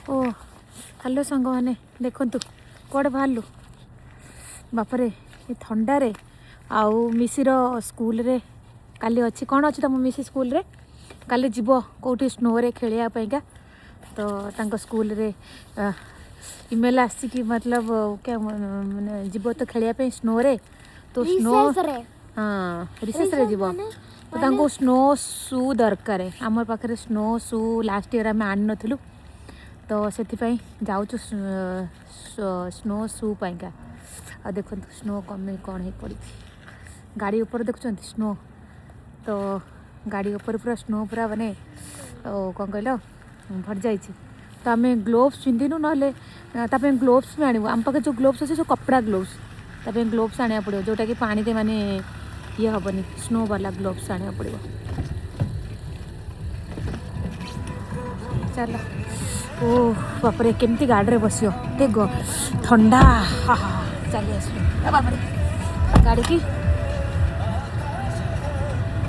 ଓ hello ସାଙ୍ଗମାନେ, ଦେଖନ୍ତୁ କୁଆଡ଼େ ବାହାରିଲୁ। ବାପରେ, ଏ ଥଣ୍ଡାରେ। ଆଉ ମିଶିର ସ୍କୁଲରେ କାଲି ଅଛି, କ'ଣ ଅଛି ତମ ମିଶି ସ୍କୁଲରେ? କାଲି ଯିବ କେଉଁଠି ସ୍ନୋରେ ଖେଳିବା ପାଇଁକା। ତ ତାଙ୍କ ସ୍କୁଲରେ ଇମେଲ୍ ଆସିଛି କି ମତଲବ ମାନେ ଯିବ ତ ଖେଳିବା ପାଇଁ ସ୍ନୋରେ। ତ ସ୍ନୋ ରିସେସରେ। ହଁ, ରିସେସରେ ଯିବ। ତ ତାଙ୍କୁ ସ୍ନୋ ସୁ ଦରକାର। ଆମ ପାଖରେ ସ୍ନୋ ସୁ ଲାଷ୍ଟ ଇୟର୍ ଆମେ ଆଣିନଥିଲୁ, ତ ସେଥିପାଇଁ ଯାଉଛୁ ସ୍ନୋ ସୁ ପାଇଁକା। ଆଉ ଦେଖନ୍ତୁ ସ୍ନୋ କମି କ'ଣ ହେଇ ପଡ଼ିଛି ଗାଡ଼ି ଉପରେ, ଦେଖୁଛନ୍ତି ସ୍ନୋ? ତ ଗାଡ଼ି ଉପରେ ପୁରା ସ୍ନୋ, ପୁରା ମାନେ କ'ଣ କହିଲ, ଭରିଯାଇଛି। ତ ଆମେ ଗ୍ଲୋଭ୍ସ ପିନ୍ଧିନୁ, ନହେଲେ ତା ପାଇଁ ଗ୍ଲୋଭ୍ସ ବି ଆଣିବୁ। ଆମ ପାଖରେ ଯେଉଁ ଗ୍ଲୋଭ୍ସ ଅଛି, ସବୁ କପଡ଼ା ଗ୍ଲୋଭ୍ସ। ତା ପାଇଁ ଗ୍ଲୋଭ୍ସ ଆଣିବାକୁ ପଡ଼ିବ, ଯେଉଁଟାକି ପାଣିରେ ମାନେ ଇଏ ହେବନି, ସ୍ନୋ ବାଲା ଗ୍ଲୋଭ୍ସ ଆଣିବାକୁ ପଡ଼ିବ। ଚାଲ। ଓ ବାପରେ, କେମିତି ଗାଡ଼ିରେ ବସିବ? ଏତେ ଥଣ୍ଡା। ହା ହା, ଚାଲି ଆସିଲୁ। ଏ ବାପରେ, ଗାଡ଼ିକି